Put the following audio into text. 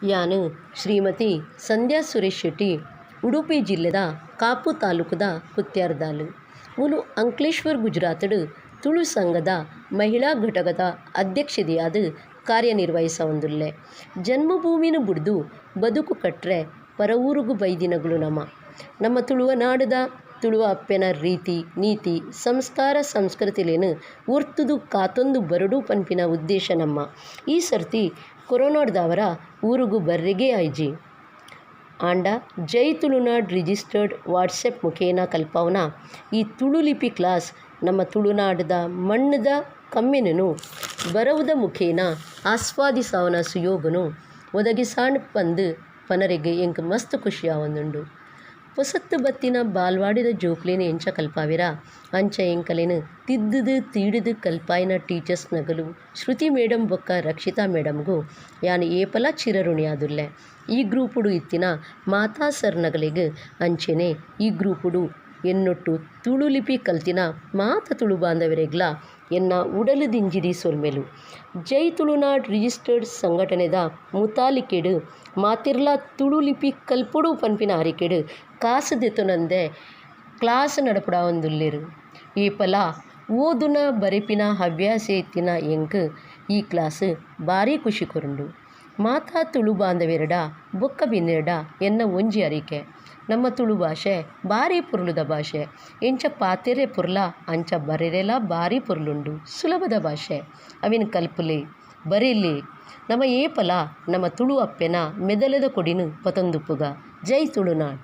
ಯಾನ್ ಶ್ರೀಮತಿ ಸಂಧ್ಯಾ ಸುರೇಶ್ ಶೆಟ್ಟಿ ಉಡುಪಿ ಜಿಲ್ಲೆದ ಕಾಪು ತಾಲೂಕುದ ಕುತ್ಯಾರ್ದಾಲ್. ಮೂಲು ಅಂಕ್ಲೇಶ್ವರ್ ಗುಜರಾತ್ಡ್ ತುಳು ಸಂಘದ ಮಹಿಳಾ ಘಟಕದ ಅಧ್ಯಕ್ಷೆದಿಯಾದ್ ಕಾರ್ಯನಿರ್ವಹಿಸವೊಂದುಲ್ಲೆ. ಜನ್ಮಭೂಮಿನ್ ಬುಡ್ದು ಬದುಕು ಕಟ್ರೆ ಪರವೂರುಗು ಬೈದಿನಗುಲು ನಮ. ನಮ್ಮ ತುಳುವ ನಾಡುದ ತುಳುವ ಅಪ್ಪೆನ ರೀತಿ ನೀತಿ ಸಂಸ್ಕಾರ ಸಂಸ್ಕೃತಿಲೆನ್ ಒರ್ತುದು ಕಾತೊಂದು ಬರೊಡು ಪನ್ಪಿನ ಉದ್ದೇಶ ನಮ್ಮ. ಈ ಸರ್ತಿ ಕೊರೊನಾಡ್ದಾವರ ಊರುಗು ಬರ್ರೆಗೇ ಆಯಿಜಿ. ಆಂಡ ಜೈ ತುಳುನಾಡ್ ರಿಜಿಸ್ಟರ್ಡ್ ವಾಟ್ಸಪ್ ಮುಖೇನ ಕಲ್ಪಾವುನ ಈ ತುಳು ಲಿಪಿ ಕ್ಲಾಸ್ ನಮ್ಮ ತುಳುನಾಡುದ ಮಣ್ಣುದ ಕಮ್ಮೆನೊನು ಬರವುದ ಮುಖೇನ ಆಸ್ವಾದಿಸಾವುನ ಸುಯೋಗನು ಒದಗಿಸಾಂಡ್ ಪಂದ್ ಪನರೆಗ್ ಎಂಕ್ ಮಸ್ತ್ ಖುಷಿ ಆವೊಂದುಂಡು. ಪೊಸತ್ತ್ ಬತ್ತಿನ ಬಾಲ್ವಾಡಿದ ಜೋಕ್ಲೆನ್ ಎಂಚ ಕಲ್ಪಾವೆರಾ ಅಂಚ ಎಂಕಲೆನ್ ತಿದ್ದುದು ತೀಡುದು ಕಲ್ಪಾಯಿನ ಟೀಚರ್ಸ್ ನಗಲು ಶ್ರುತಿ ಮೇಡಂ ಬೊಕ್ಕ ರಕ್ಷಿತಾ ಮೇಡಂ ಗು ಯಾನ್ ಏಪಲಾ ಚಿರಋಣಿಯಾದುಲ್ಲೆ. ಈ ಗ್ರೂಪುಡು ಇತ್ತಿನ ಮಾತಾ ಸರ್ ನಗಲೆಗ್ ಅಂಚೆನೆ ಈ ಗ್ರೂಪುಡು ಎನ್ನೊಟ್ಟು ತುಳು ಲಿಪಿ ಕಲ್ತಿನ ಮಾತ ತುಳು ಬಾಂಧವೆರೆಗ್ಲಾ ಎನ್ನ ಉಡಲ್ ದಿಂಜಿದಿ ಸೊಲ್ಮೆಲು. ಜೈ ತುಳುನಾಡ್ ರಿಜಿಸ್ಟರ್ಡ್ ಸಂಘಟನೆದ ಮುತಾಲಿಕೆಡ್ ಮಾತೆರ್ಲಾ ತುಳು ಲಿಪಿ ಕಲ್ಪೊಡು ಪನ್ಪಿನ ಅರಿಕೆಡ್ ಕಾಸ್ ದೆತೊನಂದೆ ಕ್ಲಾಸ್ ನಡಪುಡಾವೊಂದುಲ್ಲೆರ್. ಏಪಲಾ ಓದುನ ಬರೆಪಿನ ಹವ್ಯಾಸ ಇತ್ತಿನ ಎಂಕ್ ಈ ಕ್ಲಾಸ್ ಬಾರಿ ಖುಷಿ ಕೊರುಂಡು. ಮಾತಾ ತುಳು ಬಾಂಧವೆರೆಡ ಬೊಕ್ಕ ಬಿನ್ನೆರ್ಡ ಎನ್ನ ಒಂಜಿ ಅರಿಕೆ. ನಮ್ಮ ತುಳು ಭಾಷೆ ಬಾರಿ ಪೊರ್ಲುದ ಭಾಷೆ. ಎಂಚ ಪಾತೆರೆ ಪೊರ್ಲ ಅಂಚ ಬರೆರೆಲಾ ಬಾರಿ ಪೊರ್ಲುಂಡು. ಸುಲಭದ ಭಾಷೆ. ಅವೆನ್ ಕಲ್ಪುಲೆ ಬರೆಲೆ. ನಮ ಏಪಲ ನಮ್ಮ ತುಳು ಅಪ್ಪೆನ ಮೆದಲೆದ ಕೊಡಿನ್ ಪತೊಂದುಪ್ಪುಗ. ಜೈ ತುಳುನಾಡ್.